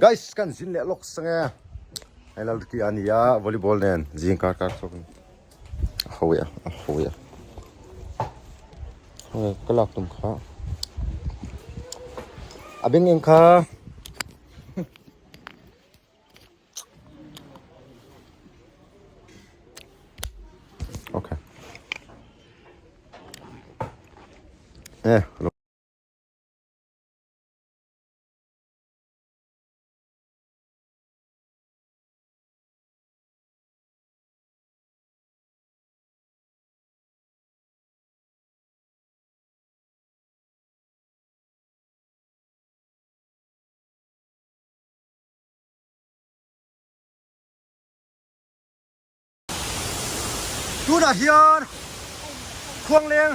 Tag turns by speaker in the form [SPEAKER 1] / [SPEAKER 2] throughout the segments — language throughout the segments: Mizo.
[SPEAKER 1] Guys kan zin leh lawk sang e hei lalriki a ni a volleyball nen zing kar kar chhuak a ho e a ho e hei ka lak tum kha a beng eng kha okay e Tunah hian Khuangleng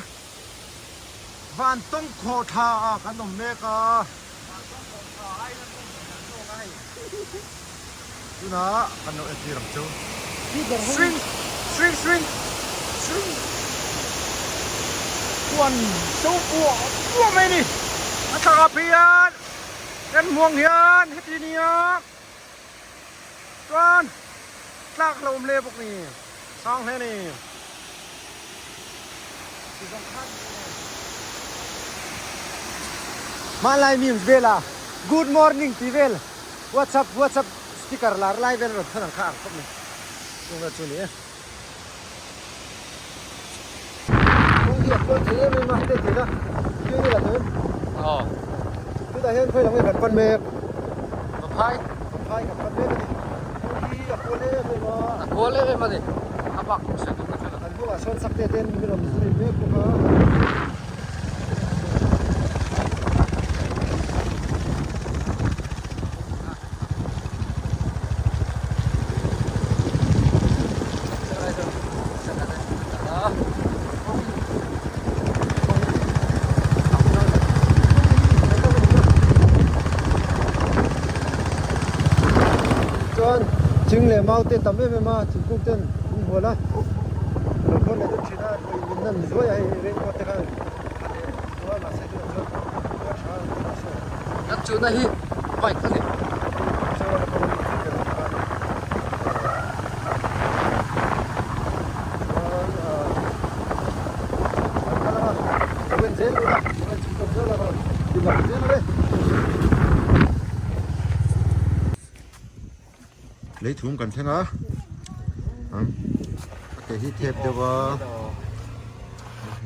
[SPEAKER 1] Vantawng khawhthla ah kan awm mek a. Tunah kan lo entir ang chu. Swing! Swing! Swing! Swing! Huan so buah buah mai a ni. A thlakah phei hian kan hmuang hian heti nia chuan tlak hlauhawm hle bawk ni. Sang hle a ni. Hmanlai memes vela good morning tih vel whatsapp whatsapp sticker lar lai vel rawn thawn ang kha ang khawp mai chung vel chu a ni e. Kawng hi a kual thei em em a hriat theih a thil ni la tawh em?
[SPEAKER 2] Aw.
[SPEAKER 1] Chutah hian khawi lam nge kan pan mek?
[SPEAKER 2] Vaphai.
[SPEAKER 1] Vaphai kan pan mek a ni. Kawng hi a kual em em a.
[SPEAKER 2] A kual em em a ni. A bak hriat tur ka hre lo.
[SPEAKER 1] Kan hnungah sawn sakte ten min rawn zui mek bawk a. Chuan thing leh mau te tam em em a thingkung ten an hual a lo khawn leh deuh thin a tui min nan zuai a hei raincoat te khan a leh zuai mahse tunah chuan khua tha a ni tawh a.
[SPEAKER 2] Kan chuna hi bike a ni.
[SPEAKER 1] Leithum kan thleng a a ke hi thep deuh a.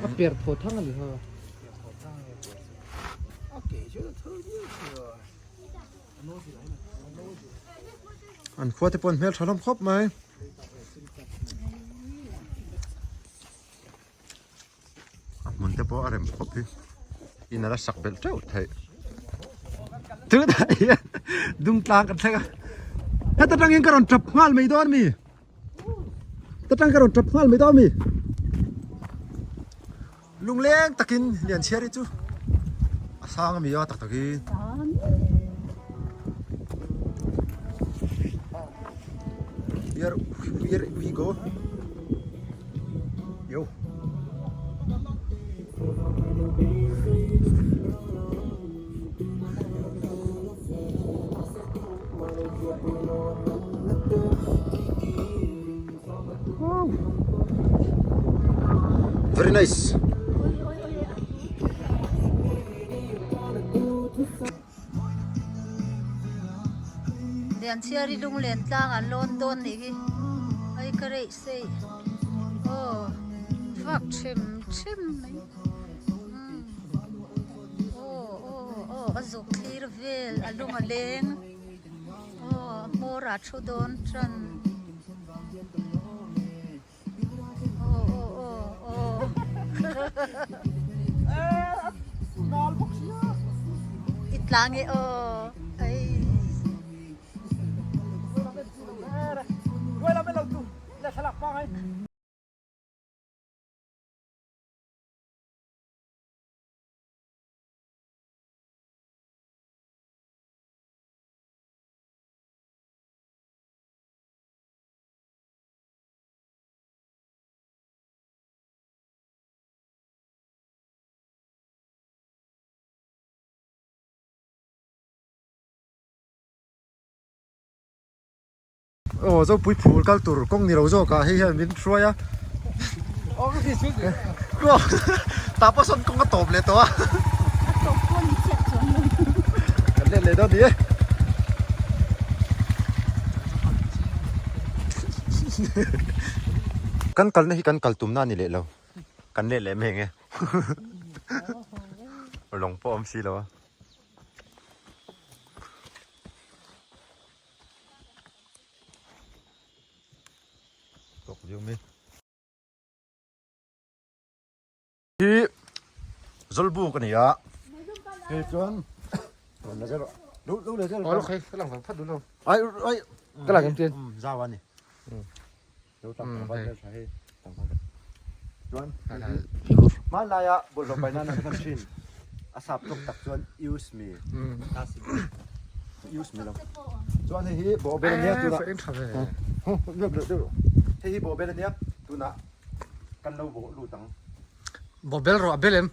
[SPEAKER 2] A per thaw thang a ni ha.
[SPEAKER 1] An khua te pawh an hmel tha hlawm khawp mai. A hmun te pawh a rem khawp hi. In a la sak belh teuh theih. Tunah hian dungtlang kan thleng a. Heta tangin ka rawn tap nghal mai dawn mi. Ta tang ka rawn tap nghal mai dawn mi. Lungleng takin Lianchhiari chu a sang a mi a tak takin. Here, here we go. Yo. Very nice.
[SPEAKER 3] Lianchhiari lunglen tlang an lawn dawn nih hi ai ka reih sei aw vak them them mai aw aw aw a zuk thlir vel a lung a leng. Aw a hmawr ah thu dawn tan aw aw aw aw i tlang e aw ai.
[SPEAKER 1] Aw Zopui phul kal tur kawng ni lo zawk ah hei hian min hruai a. Tah pawh sawn kawng a tawp leh tawh a.
[SPEAKER 3] A tawp pawh ni chiah chuan lo.
[SPEAKER 1] Kan let leh dawn ni e. Kan kalna hi kan kal tumna a ni leh lo. Kan let leh mai ang e. Lawng pawh a awm si lo a. Tawk viau mai. Hi Zawlbuk a ni a. Hei chuan rawn la zel rawh. Lo lo la zel
[SPEAKER 2] rawh. Aw ka lang vang phat duh lo.
[SPEAKER 1] Ai ai
[SPEAKER 2] ka lang em chian.
[SPEAKER 1] Zau a ni. Lo tang tang vel tha hei. Tang vel. Chuan hmanlaia bawlhhlawh paih nan an hman thin a sap tawk tak chuan use me use me lo chuan hei hi bawhbel ania tunah hei hi bawhbel ania tunah kan lo bawh lut ang
[SPEAKER 2] bawhbel rawh a bel em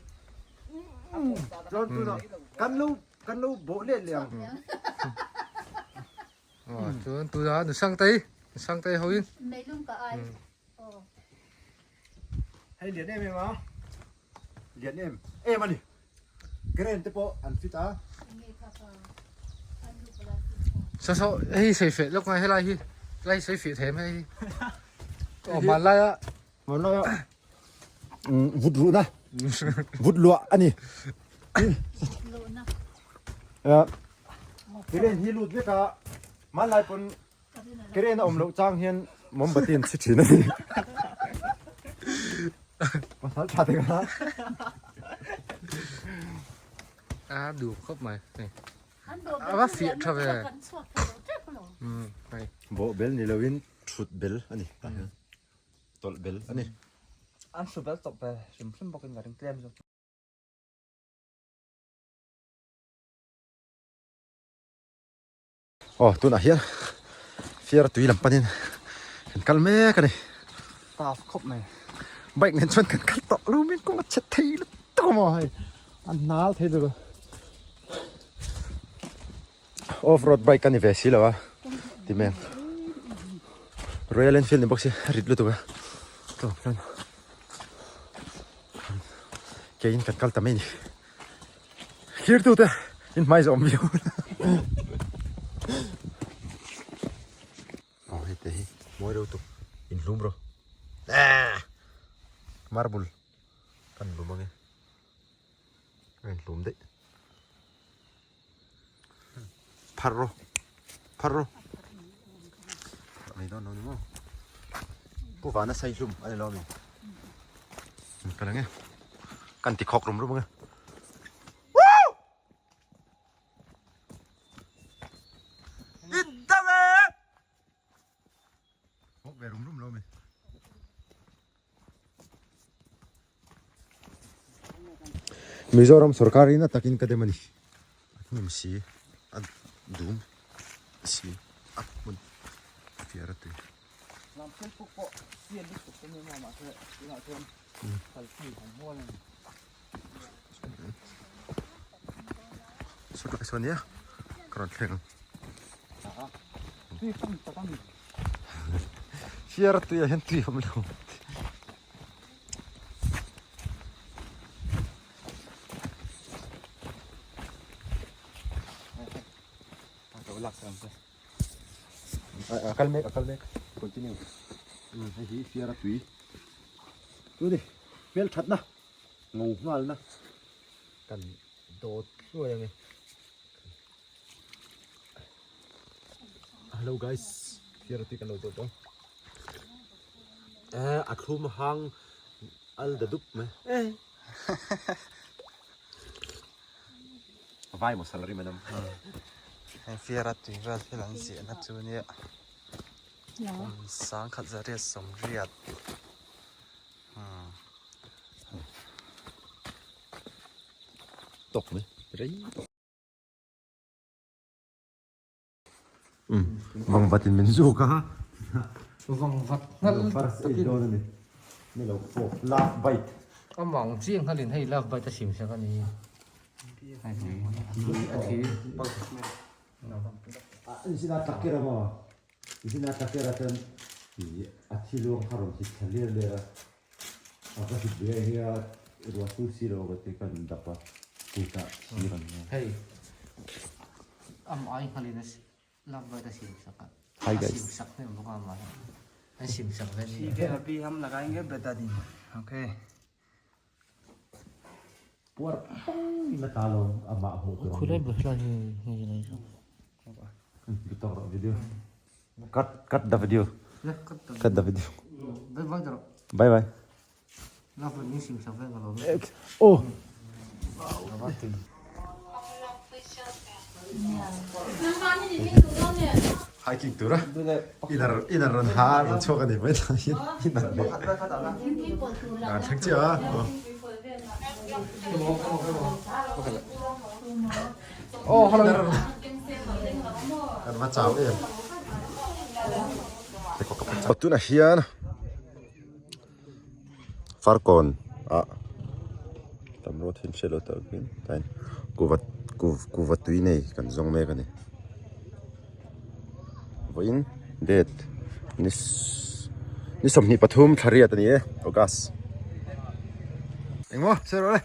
[SPEAKER 1] chuan tunah kan lo kan lo bawh let leh ang
[SPEAKER 2] chuan tunah nusangtei nusangtei hoin
[SPEAKER 3] meilum ka ai
[SPEAKER 1] Hei lian em em a, lian em em a ni. Crane te pawh an fit a.
[SPEAKER 2] Saw saw hei sawi feh lawk ngai helai hi helai hi sawi feh thei em hei hi. Aw hmanlai a.
[SPEAKER 1] Hmanlai a vut ruh na vut luah a ni. Crane hi lut vek a hmanlai pawn Crane a awm loh chang hian mombati an chhi thin a ni. Pasal tha te kha.
[SPEAKER 2] A duh khawp mai. A va fiah tha ve.
[SPEAKER 1] Bawh bel ni loin thut bel a ni tah hian. Tawlh bel a ni.
[SPEAKER 4] An hru bel tawp ve hrim hrim bawkin ka ring tlem zawk.
[SPEAKER 1] Aw tunah hian fiara tui lam panin kan kal mek a ni.
[SPEAKER 4] Tough khawp mai.
[SPEAKER 1] Bike nen chuan kan kal tawh lo min kawng a chhe thei lutuk a maw hei a nal thei lutuk a. Off road bike a ni ve si lo a ti mai ang. Royal Enfield ni bawk si a rit lutuk a tlawm chuan keiin kan kal ta mai a ni. Thirtute in hmai zawm viau Aw hei te hi mawi deuh tuk in hlum rawh marble kan lum ange a in hlum daih phar rawh phar rawh mai dawn lo ni maw pu vana sai hlum a ni lo ami kal ange kan ti khawk rum rum ange Khawk ve rum rum lo mi. Mizoram sorkar in a takin ka dem a ni. A hnim si, a dum si, a hmun a fiar a tui.
[SPEAKER 4] Lam thil puk pawh sian lutuk te ni maw mahse tunah chuan kalpui han hual a ni.
[SPEAKER 1] Saw tlai saw nia ka rawn thleng ang.
[SPEAKER 4] Tui tam tak a ni.
[SPEAKER 1] Fiar tui ah hian tui a awm lo. A kal mek a kal mek continue hei hi fiara tui chu ni hmel that na ngo nghal na kan dawt hluai ange hello guys fiara tui kan lo dawt dawn eh a thlum hang al da dup mai Vai maw salary madam.
[SPEAKER 4] Heng fiara tui vel thil an ziahna chu nia kum sangkhat zariat sawmriat
[SPEAKER 1] tawk mai rei tawk. Vangvat in min zuk a.
[SPEAKER 2] Vangvat nghal
[SPEAKER 1] takin. Dawn a ni. Ni lo fawk love bite.
[SPEAKER 2] A mang chiang nghalin hei love bite a sim sak a ni. A thi.
[SPEAKER 1] A in sin a tak kir a maw. Zina ka ker a chuan ih a thi luang kha rawn hit thla lir lir a, a va hit ve hi a ruah sur si lo ka ti kan dap a, kutah thi rawn hmu.
[SPEAKER 2] Hei am ai nghalin a love bird a sim sak a,
[SPEAKER 1] Hi
[SPEAKER 2] a
[SPEAKER 1] guys.
[SPEAKER 2] sim sak hnem bawk a amah hi an sim sak ve ni.
[SPEAKER 4] Theek hai abhi hum lagayenge betadine okay.
[SPEAKER 1] Puar pang in a ta lo amah hmuh tur ang
[SPEAKER 2] Khulai bul hlai hi hei lai chu.
[SPEAKER 1] Bitok rawh video. Cut cut the video.
[SPEAKER 2] Le cut the
[SPEAKER 1] Cut the video.
[SPEAKER 2] Bye bye rawh.
[SPEAKER 1] Bye bye.
[SPEAKER 2] La vun ni sim sak vek alawm.
[SPEAKER 1] Oh. Hiking tura inar inar ran ha ran chhuak ani mai ta hian inar leh an thleng chiah a kan va chau em tunah hian Farkawn ah tam ruat hi an hriat loh tawh ang tain kuva kuva tui nei kan zawng mek a ni vawiin date ni ni 23 thla riat a ni e August engmaw sawi rawh le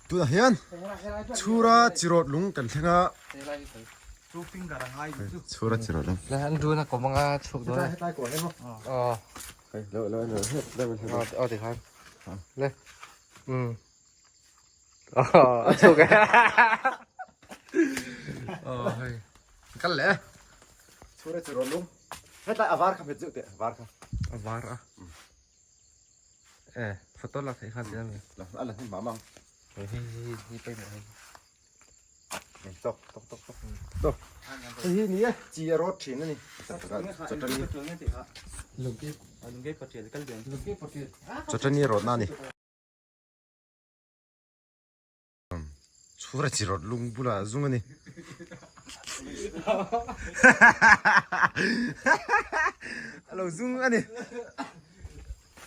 [SPEAKER 1] tunah hian chhura chirawt lung kan thleng a. Chhura chi rawh le.
[SPEAKER 2] An dun a kawm anga chhuk dawn a.
[SPEAKER 1] Hetlai kawh emaw.
[SPEAKER 2] Aw.
[SPEAKER 1] Hei lo lo lo het lo
[SPEAKER 2] lo. Aw ti khan. Le. Um. Aw a chhuk e. Aw hei. Kal le.
[SPEAKER 1] Chhura chi rawh lung. Hetlai a var kha hmet zeuh teh var kha.
[SPEAKER 2] A var a. E photo lak theih khan ti ami.
[SPEAKER 1] La a la hnim mah mang.
[SPEAKER 2] Hei hei hei hei pawimawh hei.
[SPEAKER 1] Tok tok tok tok tok. Hei hi ni e chi a rawt thin a ni. Chutani. Chutani rawtna a ni. Chhura chi rawt lung bulah zung a ni. A lo zung a ni.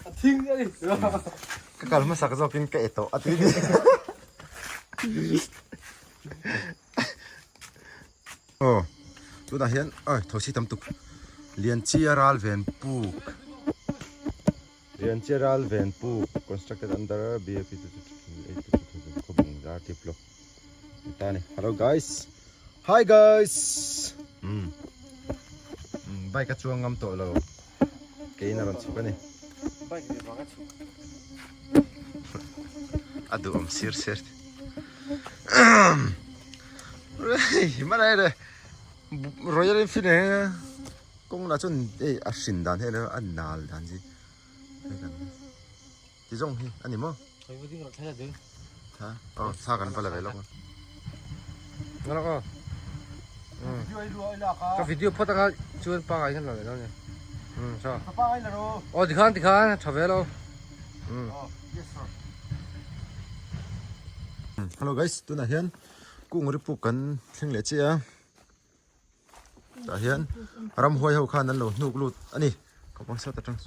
[SPEAKER 2] A thing a ni.
[SPEAKER 1] Ka kal hmasak zawkin ka e tawh a ti ni. Aw tunah hian awi thosi tam tuk Lianchia ral ven puk Lianchia ral ven puk constructed under BAP 2008 khawbung zar tih block ni ta ni hello guys hi guys umm bike a chuang ngam tawh lo. Keiin a rawn chhuk a ni. A duhawm sir sir. Himala re Royal Enfield he kawng lah chuan hei a hrin dan hi a nal dan hi ti zawng hi a ni maw? Aw thla kan va la ve lawk a.
[SPEAKER 2] Ka video phawt anga chuan pangai hian la ve lo ni. Tha. Aw tikhan tikhan tha ve lo.
[SPEAKER 1] Hello guys, tunah hian kung ripuk kan thleng leh chiah a. Tah hian ramhuai ho khan an lo hnuk lut a ni. Ka bang sat atang.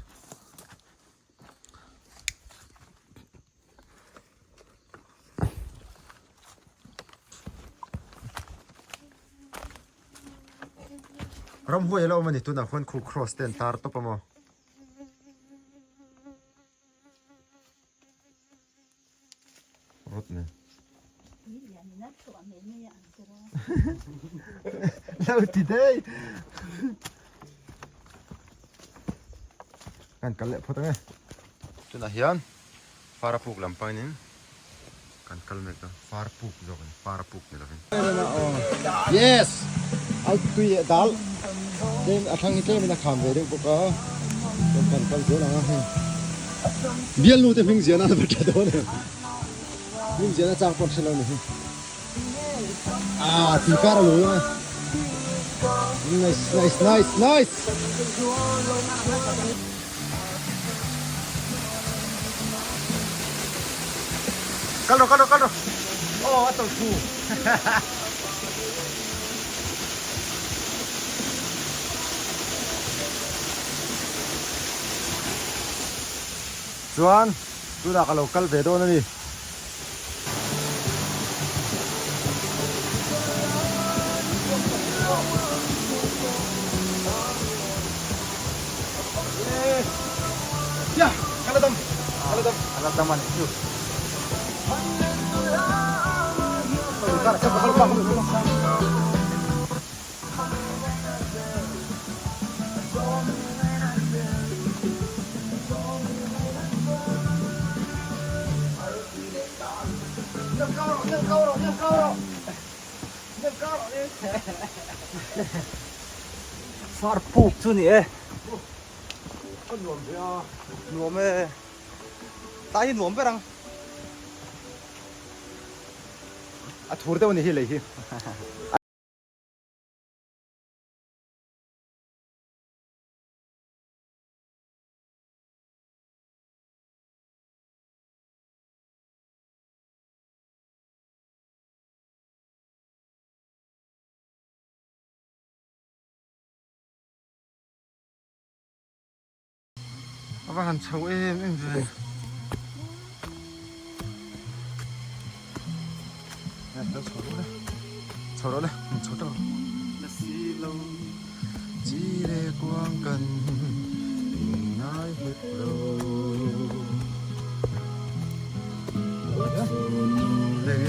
[SPEAKER 1] Ramhuai a la awm a ni tunah khuan khu cross te an tar tawp a maw. Rawt nen. Lo ti daih. Kan kal leh phawt ang e. Tunah hian far a puk lam panin kan kal mek a, far puk zawk a ni, far a puk ni lovin. Yes! Al tui leh dal tlem a thlang hi tlemin a kham ve deuh bawk a, chuan kan kal zel ang a hei. Bialnu te hming ziahna an va tha dawn em? Hming ziahna chang pawh an hre lo ni hi. Ah, tui kar a lo ang e. Nice, nice, nice, nice! Kal rawh, kal rawh, kal rawh. Oh, a tawlh thu. Chuan, tunah ka lo kal ve dawn a ni.
[SPEAKER 4] Hahdam a nih chu. Far puk chu ni e.
[SPEAKER 1] Ka nuam ve a.
[SPEAKER 4] Nuam e. Tlai hi nuam ber ang.
[SPEAKER 1] A thur deuh a ni hi lei hi. A va han chho em em ve. Chho rawh le. Chho rawh le. Chho tawh. Chi le kuang kan ngai hek lo. Le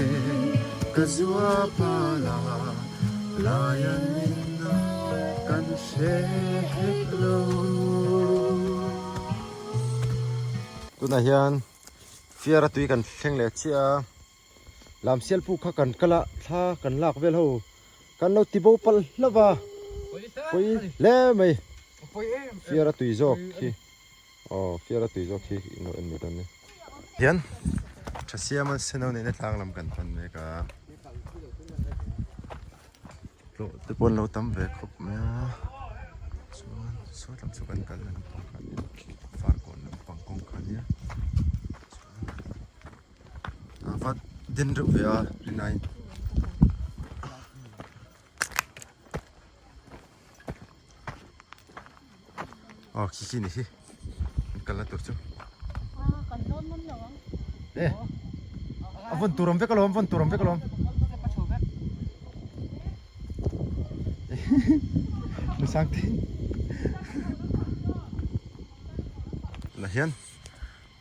[SPEAKER 1] ka zua pa la lai an min kan hre hek lo. Tunah hian fiara tui kan thleng leh chiah a, Lamsial puk kha kan kal a, thla kan lak vel ho kan lo ti bo palh hlauh va, pawi hle mai fiara tui zawk khi aw fiara tui zawk khi in lo en mai dawn nia. Hian tha siama seno neihna tlang lam kan pan mek a. Tlawh te pawh an lo tam ve khawp mai a chuan saw lam chu kan kal na lampang kha ania farkawn lampang kawng kha ania chuan a va den reuh ve a rinai aw khi khi ni hi an kalna tur chu e a vawn tur awm vek alawm vawn tur awm vek alawm Nusangte lah hian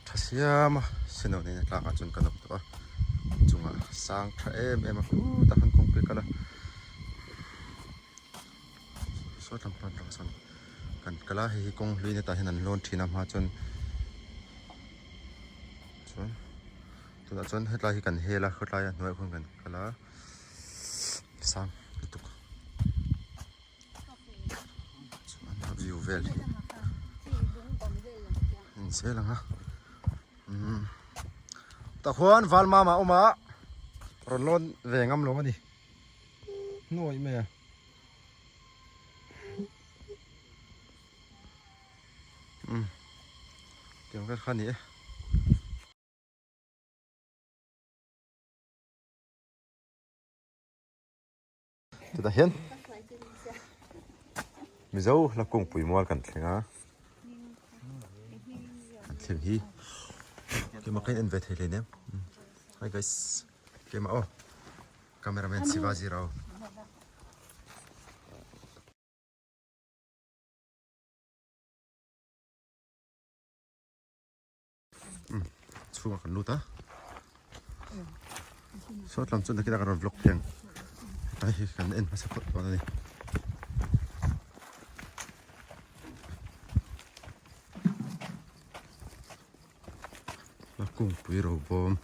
[SPEAKER 1] tha siam a seno nena tlangah chuan kan awm tawh a chungah sang tha em em a khutah khan kawngpui a kal a. Saw tlang pan rawh sawn kan kal a hei hi kawng hlui na tah hian an lawn thin a hma chuan chuan tunah chuan hetlai hi kan hel a khawtlai a hnuaiah khawn kan kal a sang lutuk chuan a view vel hi a ni zel ang a umm tah khuan valmama a awm a rawn lawn ve ngam lo a ni. Hnuai mai a. Um. Tiang vel kha ni e. Chutah hian Mizo hla kungpui mual kan thleng a. Kan thleng hi keimah ka in en ve thei hleinem. Hi guys. Keimah aw. Cameraman Shivaji Rao. Chhungah kan lut a. Saw tlam chuan nakinah kan rawn vlog pheng. Hetlai hi kan en hmasa phawt dawn a ni. Kungpui robawm.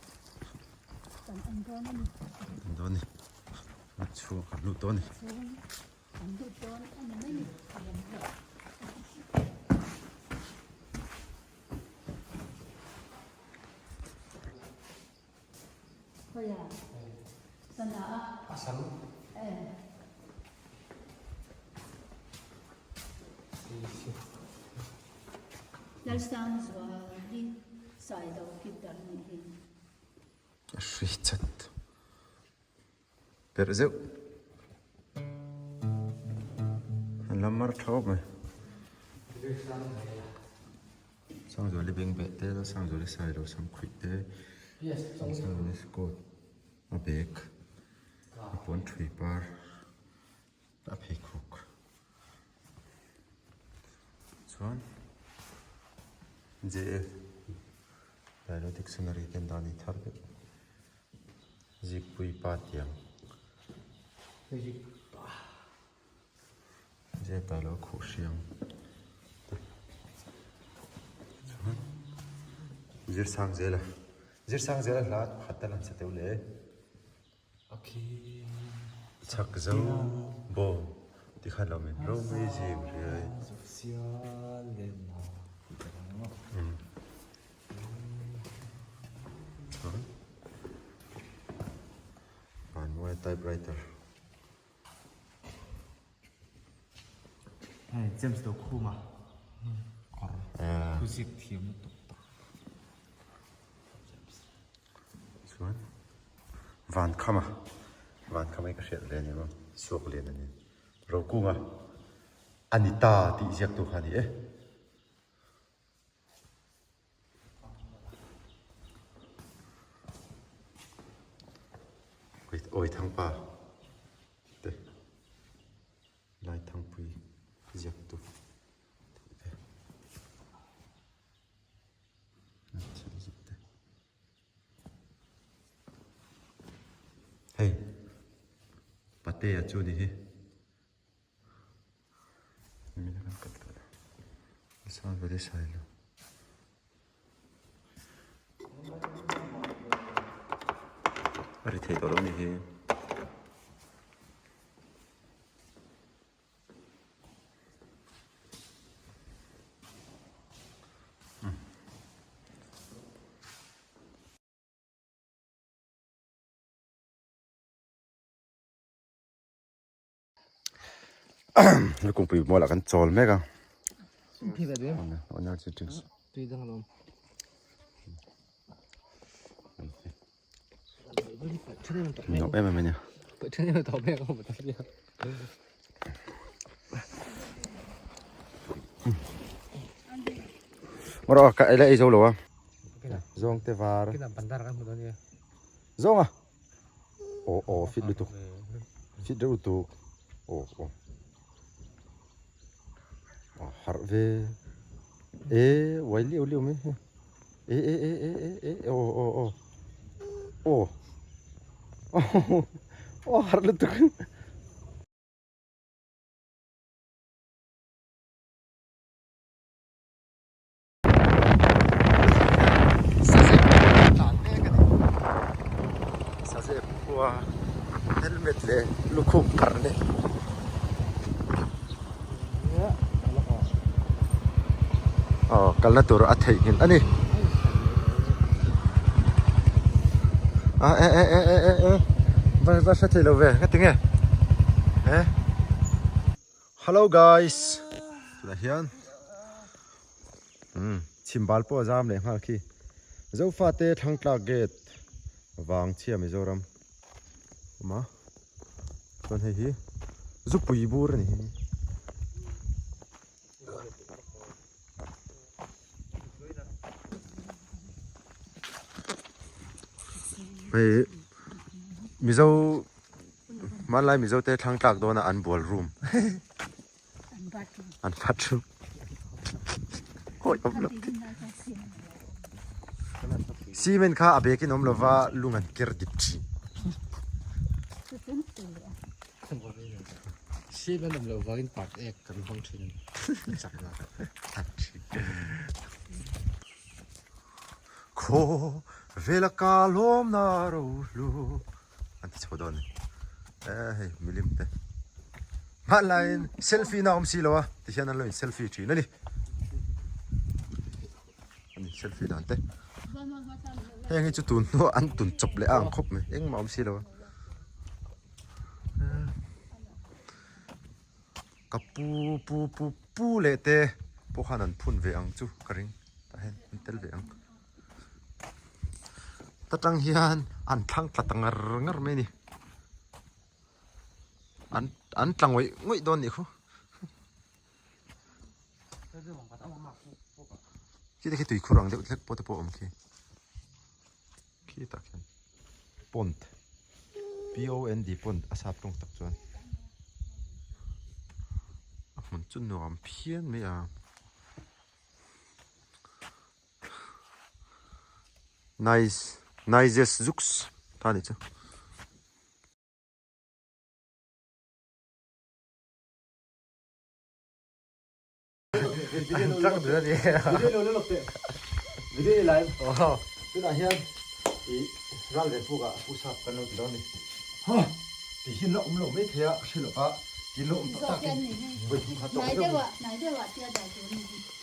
[SPEAKER 3] Kan en dawn a ni.
[SPEAKER 1] En dawn a ni. A chhung kan lut dawn a ni.
[SPEAKER 3] Kan lut dawn a ni mai ni. Khawiah? Sana a?
[SPEAKER 2] A sam.
[SPEAKER 3] Eh. Lalsangzuali Sailo guitar nih hi.
[SPEAKER 1] A hri chat perh zeuh an la mar tha khawp mai Sangzuali beng beh te Sangzuali Sailo samkhuih te Sangzuali coat a bag a puan thui par a pheikhawk chuan J F. Sailo dictionary te an dah a ni thar deuh Zikpui pa tiang Zep dah lo khuh hriang te chuan Zirsang zela Zirsang zela hla pakhat te lan sa teuh leh Chak zo bawm ti khan lo min ro mai zim riai. Chuan Vanmuai typewriter.
[SPEAKER 4] Hei James lo khum a kawr thuzik thiam lutuk tak.
[SPEAKER 1] Chuan van kham a van kham hi ka hriat ve ania maw suak lian a ni Rokunga a ni ta tih ziak tu kha a ni e. Awi thangpa te Laithangpui ziak tu tih te thil zuk te hei patea chu ni hi. A ri thei tawh lo a ni hi. Lukungpui mual ah kan chawl mek a energy drinks nuam em em a nia. Marawh ka ei la ei zo lo a zawng te var zawng a. Aw aw fit lutuk fit reuh lutuk aw aw a harh ve e uai liau liau mai hi e e e e e e aw aw aw aw aw harh lutuk. Sazep khua helmet leh lukhum parh leh aw kalna tur a theihnghilh a ni a e e e e e e va va hre thei lo ve ka ti nge e hello guys tunah hian. Umm chhimbal pawh a zam leh nghal khi. Zofate Thlangtlak Gate vang chhia Mizoram awm a chuan hei hi zupui bur a ni hi. Hei Mizo hmanlai Mizo te Thlangtlak dawna an bual room. An bathroom hawi awm lo cement kha a bag in awm lova lung an ker dip thin
[SPEAKER 2] cement awm loh vangin part ek kan hmang thin chak na
[SPEAKER 1] khaw vela ka lawm na ro hlu an ti chho dawn a ni eh hei milim te hmanlaiin selfie na awm si lo a ti hian an lo in selfie thin a ni an in selfie dan te heng hi chu tun hnuah an tun chawp leh a ang khawp mai engmah awm si lo a ka pu pu pu pu leh te pawh khan an phun ve ang chu ka ring tah hian an tel ve ang. Ta tang hian an thlang tla ta ngar ngar mai a ni an an tla ngawih ngawih dawn nih khu khi te khi tui khur ang deuh hlek pawh te pawh a awm khi khi tah khian pond p o n d pond a sap tawng tak chuan a hmun chu nuam phian mai a. Nice Nizes Zuks ta a nih chu.
[SPEAKER 2] Tang duh a ni.
[SPEAKER 1] Video lo lawk teh. Video i live. Tunah hian i ral ve puk ah pu sap kan lo ti dawn a ni. Ha! Ti hi la awm lo mai thei a, ka hre lo a, ti la awm tak tak in vawi thum kha tawk deuh.
[SPEAKER 3] Hnai deuh ah hnai deuh ah tia dai tur a ni.